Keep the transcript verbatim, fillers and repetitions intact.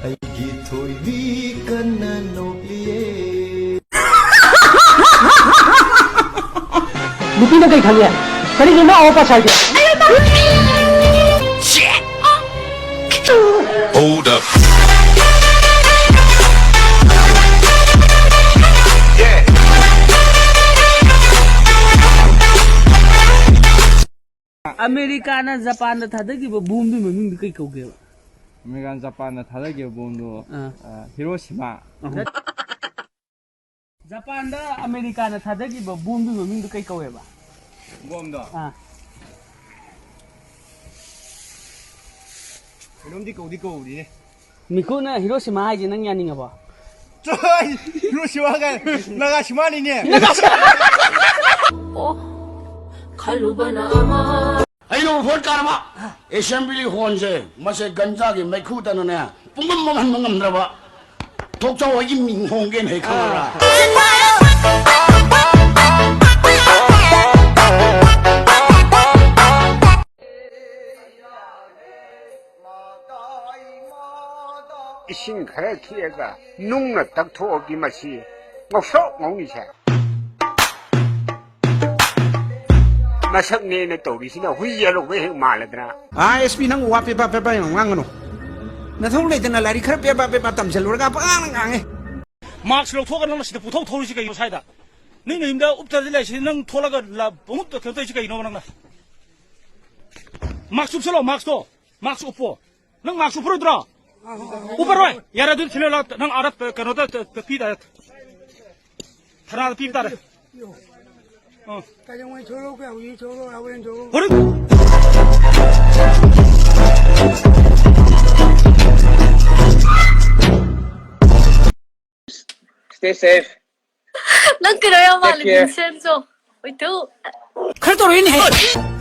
ꯑꯩꯒꯤ ꯊꯣꯏꯕꯤ ꯀꯟꯅ ꯅꯣꯛꯂꯤꯌꯦ꯫ ꯅꯨꯄꯤꯅ ꯀꯩ ꯈꯪꯉꯦ? ꯀꯔꯤꯒꯤꯅꯣ ꯑꯋꯥꯠꯄ ꯁꯥꯏꯗꯤ? Hold up. ꯑꯃꯦꯔꯤꯀꯥꯅ ꯖꯄꯥꯟꯗ ꯊꯥꯗꯈꯤꯕ ꯕꯣꯝꯗꯨꯒꯤ ꯃꯃꯤꯡꯗꯨ ꯀꯩ ꯀꯧꯒꯦꯕ? ꯑꯃꯦꯔꯤꯀꯥꯅ ꯖꯄꯥꯟꯗ ꯊꯥꯗꯈꯤꯕ ꯕꯣꯝꯗꯨ ꯑꯥ꯫ ꯑ, ꯍꯤꯔꯣꯁꯤꯃꯥ꯫ ꯖꯄꯥꯟꯗ ꯑꯃꯦꯔꯤꯀꯥꯅ ꯊꯥꯗꯈꯤꯕ ꯕꯣꯝꯗꯨꯒꯤ ꯃꯃꯤꯡꯗꯨ ꯀꯩ ꯀꯧꯋꯦꯕ? ꯕꯣꯝꯗꯣ ꯑꯥ꯫ ꯀꯩꯅꯣꯝꯗꯤ ꯀꯧꯗꯤ ꯀꯧꯔꯤꯅꯦ꯫ ꯃꯤꯈꯨꯅ ꯍꯤꯔꯣꯁꯤꯃꯥ ꯍꯥꯏꯁꯦ ꯅꯪ ꯌꯥꯅꯤꯡꯉꯕꯣ? ꯆꯣꯏ! ꯍꯤꯔꯣꯁꯤꯃꯥꯒ ꯅꯥꯒꯥꯁꯤꯃꯥꯅꯤꯅꯦ꯫ ꯑꯣ ꯈꯜꯂꯨꯕꯅ ꯑꯃ ꯑꯩꯅ ꯎꯐꯣꯟ ꯀꯥꯔꯕ ꯑꯦꯁꯦꯝꯕ꯭ꯂꯤ ꯍꯣꯜꯁꯦ ꯃꯁꯦ ꯒꯟꯖꯥꯒꯤ ꯃꯩꯈꯨꯗꯅꯅꯦ ꯄꯨꯡꯃꯝ ꯃꯝꯍꯟꯕ ꯉꯝꯗ꯭ꯔꯕ ꯊꯣꯛꯆꯥꯎ ꯍꯣꯏꯒꯤ ꯃꯤꯡ ꯍꯣꯡꯒꯦꯅ ꯍꯦꯛ ꯈꯜꯂꯕ꯭ꯔꯥ? ꯏꯁꯤꯡ ꯈꯔ ꯈꯤꯛꯑꯒ ꯅꯨꯡꯅ ꯇꯛꯊꯣꯛꯑꯗꯤ ꯃꯁꯤ ꯉꯧꯁꯣꯛ ꯉꯧꯅꯤꯁꯦ꯫ ꯃꯁꯛꯅꯦꯅ ꯇꯧꯔꯤꯁꯤꯅ ꯍꯨꯏ ꯌꯥꯜꯍꯧꯕ ꯍꯦꯛ ꯃꯥꯜꯂꯗꯅ꯫ ꯑꯥ ꯑꯦꯁ ꯄꯤ, ꯅꯪ ꯋꯥ ꯄꯦꯄꯥ ꯄꯦꯄꯥ ꯌꯥꯝ ꯉꯥꯡꯒꯅꯨ꯫ ꯅꯊꯧ ꯂꯩꯇꯅ ꯂꯥꯏꯔꯤꯛ ꯈꯔ ꯄꯦꯄꯥ ꯄꯦꯄꯥ ꯇꯝꯁꯤꯜꯂꯨꯔꯒ ꯄꯉꯥꯡꯗ ꯉꯥꯡꯉꯦ꯫ ꯃꯥꯛꯁ ꯂꯧꯊꯣꯛꯑꯒ ꯅꯪꯅ ꯁꯤꯗ ꯄꯨꯊꯣꯛ ꯊꯧꯔꯤꯁꯤ ꯀꯩꯅꯣ ꯁ꯭ꯋꯥꯏꯗ? ꯅꯪ ꯅꯌꯨꯝꯗ ꯎꯞꯇꯗꯤ ꯂꯩꯁꯤ, ꯅꯪ ꯊꯣꯛꯂꯒ ꯂ-, ꯄꯪꯎꯞꯇ ꯀꯩꯅꯣ ꯇꯧꯔꯤꯁꯤ ꯀꯩꯅꯣꯕ ꯅꯪꯅ? ꯃꯥꯛꯁ ꯎꯞꯁꯜꯂꯣ, ꯃꯥꯛꯁꯇꯣ꯫ ꯃꯥꯛꯁ ꯎꯞꯄꯣ꯫ ꯅꯪ ꯃꯥꯛꯁ ꯎꯞꯄꯔꯣꯏꯗ꯭ꯔꯣ? ꯎꯞꯄꯔꯣꯏ꯫ ꯌꯥꯔꯦ, ꯑꯗꯨꯗꯤ ꯊꯤꯜꯂꯣ ꯂꯥꯎ꯫ ꯅꯪ ꯑꯥꯗ ꯀꯩꯅꯣꯗ ꯄꯤ ꯇꯥꯔꯦ꯫ ꯊꯅꯥꯗ ꯄꯤꯕ ꯇꯥꯔꯦ꯫ ꯑ꯫ ꯍꯣꯔꯦꯟ꯫ Stay safe. ꯅꯪ ꯀꯩꯅꯣ ꯌꯥꯝ ꯃꯥꯜꯂꯦ Take care. ꯚꯤꯟꯁꯦꯟꯁꯣ꯫ ꯍꯣꯏꯊꯨ꯫ ꯈꯔ ꯇꯧꯔꯛꯏꯅꯦꯍꯦ꯫